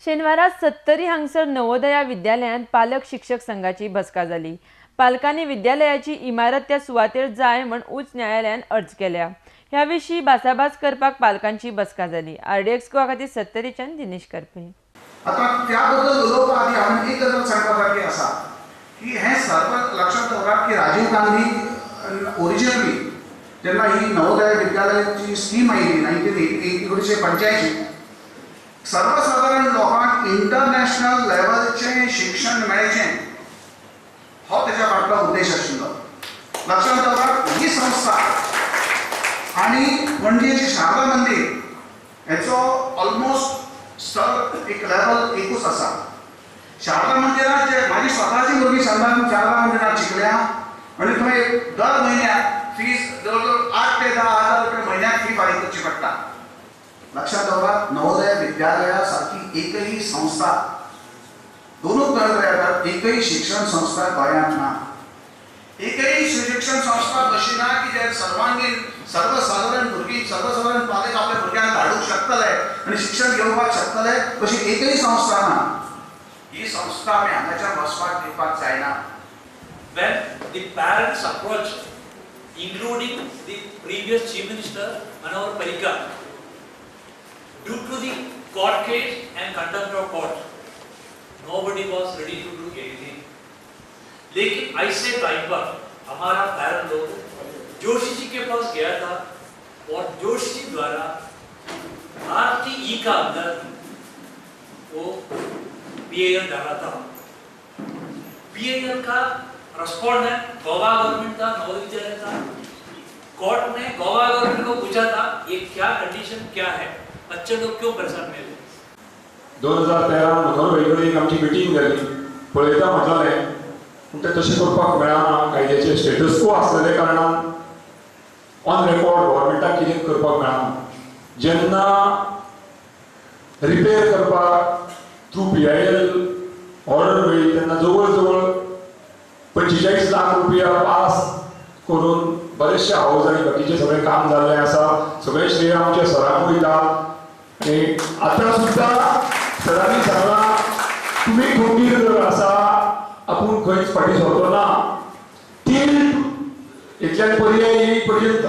शेनवारा सत्तरी हांगसर नवोदया विद्यालयांत पालक शिक्षक संघाची बसका जाली. पालकांनी विद्यालयाची इमारत त्या सुवातेर जाय म्हण उच्च न्यायालयान अर्ज केल्या. ह्या विशीं भासाभास करपाक पालकांची बसका जाली. आरडीएक्स गोवा खातीर सत्तरीच्यान दिनेश करपे. आता त्याबद्दल उलोवपा आदी हांवें एक गजाल सांगपा सारकी आसा की हें सर्व लक्षात दवरात की राजीव गांधी ओरिजिनली जेन्ना ही नवोदय विद्यालयाची स्कीम आयिल्ली 1985, सर्वसाधारण लोकांक इंटरनॅशनल लेवलचें शिक्षण मेळचें हो तेच्या फाटलो उद्देश आशिल्लो. लक्षात दवरात, ही संस्था आनी पणजेची शारदा मंदीर हेचो ऑलमोस्ट स्तर एक लेवल एकूच आसा. शारदा मंदिरात जे म्हाजी स्वताची भुरगीं शारदा मंदिरात शिकल्या आनी थंय दर म्हयन्याक फीज जवळ जवळ 8 ते 10 हजार रुपये म्हयन्याक फी फारीक करची पडटा. लक्षात दवरात, नवोदय विद्यालया सारकी एकही संस्था दोनूच तरेकवार एकही शिक्षण संस्था गोंयांत ना. एकही शिक्षण संस्था अशी ना की जे सर्वांगीण सर्वसाधारण भुरगीं सर्वसाधारण पालक आपल्या भुरग्यांक धाडूंक शकतले आनी शिक्षण घेवपाक शकतले अशी एकही संस्था ना. ही संस्था आमी हांगाच्यान वचपाक दिवपाक जायना. When the parents approached, including the previous Chief Minister Manohar Parrikar, due to the court case and contempt of court, nobody was ready to do anything. लेकिन ऐसे टाइम पर हमारा पेरेंट लोग जोशी जी के पास गया था और जोशी जी द्वारा आरटीई का अंदर वो PIL डाला था. पीआईएल का रेस्पोंडेंट गोवा गवर्नमेंट था, नवोदय विद्यालय था. कोर्ट ने गोवा गवर्नमेंट को पूछा था, ये क्या कंडीशन क्या है, बच्चे लोग क्यों परेशान में? 2013 मनोहर भाई एक आमची मिटींग जाली. पळयता म्हटलें, पूण तें तशें करपाक मेळना. कायद्याचे स्टेटस को आसलेले कारणान ऑन रेकॉर्ड गव्हर्मेंटाक कितें करपाक मेळना. जेन्ना रिपेर करपाक थ्रू पीआयएल ऑर्डर मेळ्ळी तेन्ना जवळ जवळ 45 लाख रुपया पास करून बरेचशे हाऊस आनी बाकीचें सगळें काम जाल्लें आसा. सगळें श्रेय आमच्या सरांक वयता आनी आतां सुद्दां सरांनी सांगलां, तुमी खंबीर जर आसा, आपूण खंयच फाटीं सरचो ना ती इतल्यान पर्याय येई पर्यंत.